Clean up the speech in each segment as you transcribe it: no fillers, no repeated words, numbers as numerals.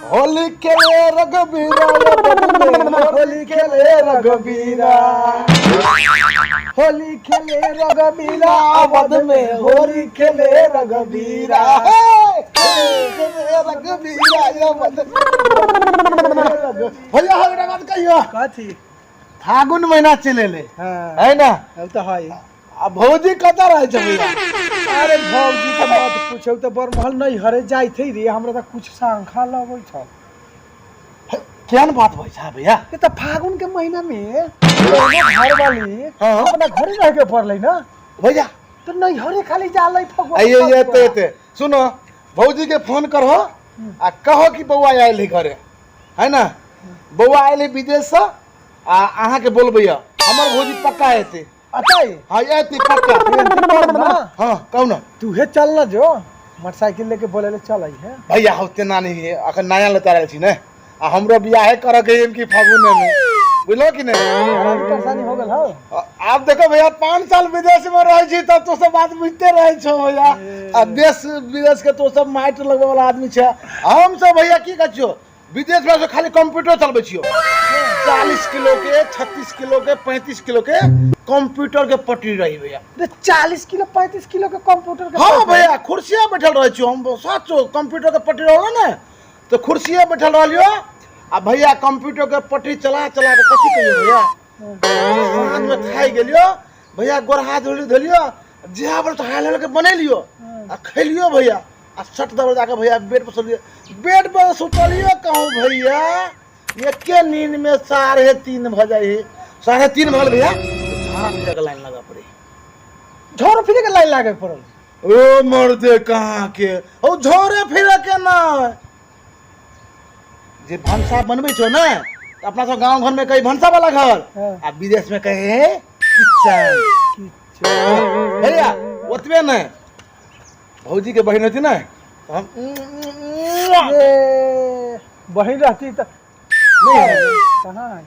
होली खेले रघुबीरा, होली खेले रघुबीरा, होली खेले रघुबीरा अवध में, होली खेले रघुबीरा, खेले रघुबीरा अवध। भैया, हो एकटा बात कहियो। कथी? फागुन महीना चले एलै। हाँ। है ना? अब तऽ है। आ भौजी कतऽ रहै छै भैया? अरे, भौजी के मत पूछौ तऽ बरमहल नहीं हरे जाइत है रे, हमरा तऽ कुछ शंका लगै छल। केहन बात होइ छै भैया? ये तऽ फागुन के महीना में घर वाली अपना घरे रह के पड़लै ना। भैया। तऽ नैहरे खाली जालै फगुआ। आइए एते एते सुनो, भौजी के फोन करहो आ कहो कि बौआ आयल है घरे, है ना? बौआ आयल है विदेश से आ अहाँके बोलबैया। हमर भौजी पक्का एतै। अतै? हाँ, एतै पक्का। ना। हाँ, कहू ना। तूहे चल ना, जो मोटरसाइकिल लेके बोले ले चल है। भैया, हो तेना नहीं है, अखन नया लेता रहल छी ने, आ हमरो बियाहे करे के है कि फागुने में, बुझलो कि नहीं? बड़ा परेशानी हो गेल हो। आब देखो भैया, 5 साल विदेश में रहै छी तब तो सब बात बुझते रहै छौ भैया। आ देश विदेश के तो सब माटि लगबै वाला आदमी छै। हम सब भैया की कहै छियौ, विदेश में से खाली कंप्यूटर चलबै छियौ। 40 किलो के, 36 किलो के, 35 किलो के कंप्यूटर के पटरी रही भैया। रे, 40 किलो 35 किलो के कंप्यूटर के? हाँ भैया, कुर्सिया बैठल रहै छियौ हम। सचो, कंप्यूटर के पटरी रहलो ने तऽ कुर्सिया बैठल रहलियो आ भैया कंप्यूटर के पटरी चला चला के, कथी कहियो भैया, साँझ में थाकि गेलियो भैया, गोर हाथ धोलियो धोलियो, जे बोल तो हाल हाल के बनेलियो आ खेलियो भैया, आ सट दबल जाके भैया बेड पर सुतलियो। बेड पर सुतलियो कहूँ भैया, एके नींद में 3:30 भऽ जाइ है। 3:30 भऽ गेल भैया, झाड़ा फिरे के लाइन लगा पड़े। झोर फिरे के लाइन लागे पड़ल? ओ मर्दे, कहाँ के ओ झोरे फिरे के ना, जे भनसा बनबै छौ ने, तऽ अपना सब गाँव घर में कही भनसा वाला घर। आ विदेश में कहे किचन। भैया, ओतबे नहीं, भौजी के बहन होती ना तो हम ये बहिन रहती तो नहीं। कहाँ है?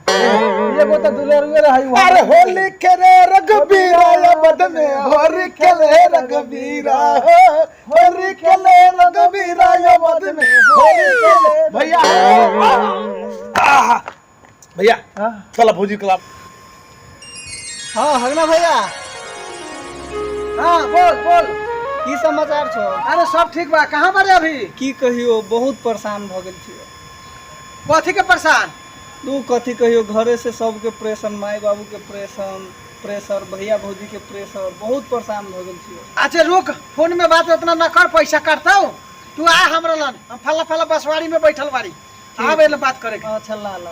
एगो तो दुलरुए रही वहाँ। अरे, होली खेले रघुबीरा अवध में, होली खेले रघुबीरा, होली खेले रघुबीरा अवध में, होली खेले भैया। आहा, भैया। हाँ? चलो भौजी क्लब। हाँ हगना भैया। हाँ, बोल बोल। की समाचार छौ? अरे, सब ठीक बा। कहाँ बारे अभी? की कहियो, बहुत परेशान भऽ गेल छियो। कथी के परेशान? तू कथी कहियो, घरे से सबके प्रेशर, माय बाबू के प्रेशर प्रेशर, भैया भौजी के प्रेशर, बहुत परेशान भऽ गेल छियो। अच्छा रुक, फोन में बात उतना न कर, पैसा काटता तू। आ हमरा लन, हम फला फला बसवाड़ी में बैठल बारी, आब एले बात करे के। अच्छा, ला ला।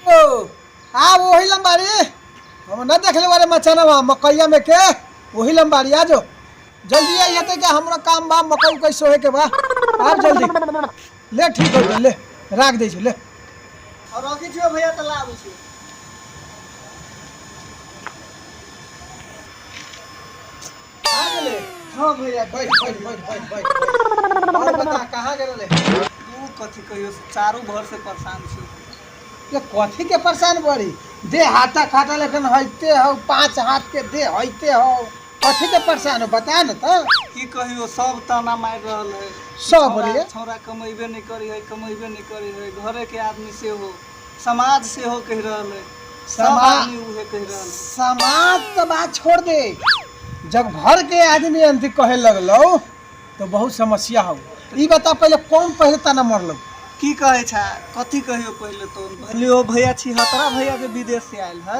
ओ आ वही लंबारी हम न देखले बारे मचानवा मकैया में के, वही लंबारी। आ जो जल्दी, आई हेतै के हमरा काम बा, मकई उकई सोहे के बा। आब जल्दी ले। ठीक हो गेल, ले राख दै छी, ले। और रखी छियो भैया, तऽ ला आबै छियो। आ गेले? हाँ भैया। बैठ बैठ बैठ बैठ बैठ। और बता, कहाँ गेल रे? तू कथी कहियो, चारू भर से परेशान छी। ये कथी के परेशान बड़ी? दे हाथा खाटा लेकिन हइते हो, पांच हाथ के दे हइते हो, कथी के परेशान हो, बता न त। की कहियो, सब ताना मारि रहल है। सब रे? छौड़ा कमेबे नहीं करी है, कमेबे नहीं करी है। घरे के आदमी सेहो, समाज सेहो कहि रहल है, सब आदमी उहे कहि रहल है। समाज तो बात छोड़ दे, जब घर के आदमी अंत कहे लगलो तो बहुत समस्या हो। ई बता पहले, कौन पहले ताना मरलो? की कहै छै, कथी कहियो, पहिले तो लियो भैया, छिहत्तरा भैया जे विदेश से आयल है,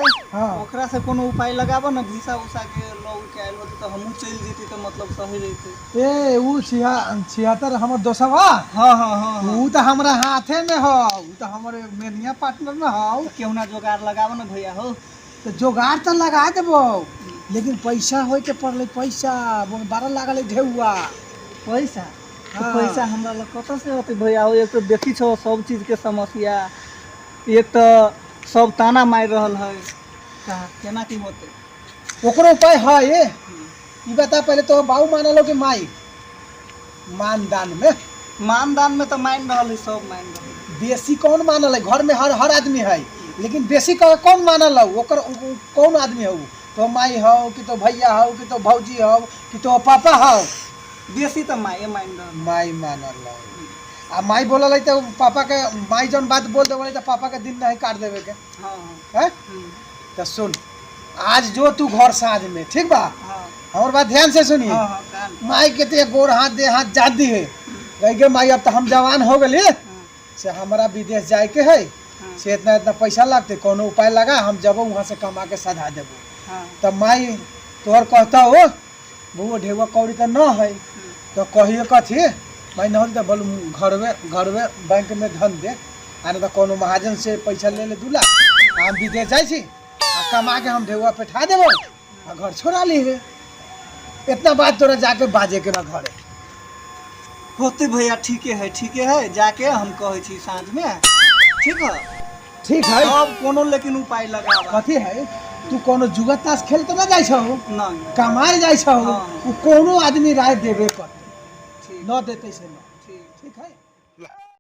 ओकरा से कोनो उपाय लगाबो ने, भिसा उसा के लऽ के आयल होते तऽ हमहूँ चलि जैती तऽ मतलब सही रहिते। ए, ऊ 76 हमर दोसवा? हाँ। ऊ तो हमरा हाथे में हो, ऊ तो हमर मेनिया पार्टनर में हो। तऽ केहुना जोगाड़ लगाबो ने भैया हो। तो जोगाड़ तो लगा देबो, लेकिन पैसा होय के पड़लै, पैसा बड़ा लागल है ढेउआ। पैसा तऽ? हाँ। पैसा हमरा लग कतऽ से होतै भैया हो? एक तऽ देखी छौ सब चीज के समस्या, एक तऽ सब ताना मारि रहल है, कहाँ केना की होतै? ओकरो उपाय है। ये ई बता पहले, तो बाऊ मानलो कि माई मानदान में? मानदान में तऽ मानि रहल है, सब मानि रहल है। बेसी कौन मानल है घर में? हर हर आदमी है, लेकिन बेसी कौन मानल है? ओकर कौन आदमी है? तो माई हो कि तो भैया हो कि तो भौजी हो कि तो पापा हो? बेसी तऽ माये मानि रहल है। माई मानल है। आ माई बोलल है तो पापा के माई जौन बात बोल देवल है तो पापा के दिन नहीं काट देवे के। हाँ। हैं? तो सुन, आज जो तू घर साँझ में, ठीक बा? हाँ। हमर बात ध्यान से सुनिए। हाँ हाँ कान। माई के ते गोर हाथ दे हाथ जात दी है, कह के माई अब तो हम जवान हो गए, से हमरा विदेश जाए के है, से इतना इतना पैसा लगते, कोनो उपाय लगा, हम जब वहाँ से कमा के सधा देबो। हाँ। तब माई तोहर कहता हो वो ढेवा कौड़ी तो न है, तो कहियो कथी माई न तो बोल घरवे घरवे बैंक में धन दे, आ नहीं तो कोनो महाजन से पैसा ले ले 2 लाख, आ हम विदेश जाइ छी आ कमा के हम ढेवा पेठा देबो आ घर छोड़ा ली है। इतना बात तोरा जाके बाजे के बा घरे। होते भैया, ठीके है, ठीके है, जाके हम कहै छी साँझ में, ठीक है? ठीक है। तब कोनो लेकिन उपाय लगाबा। कथी है, तू कोनो जुआ ताश खेल तो ना जाइ छौ? नहीं। कमाए जाइ छौ। हाँ। उ कोनो आदमी राय देबे करतै, ठीक। न देतै से न। ठीक। ठीक है।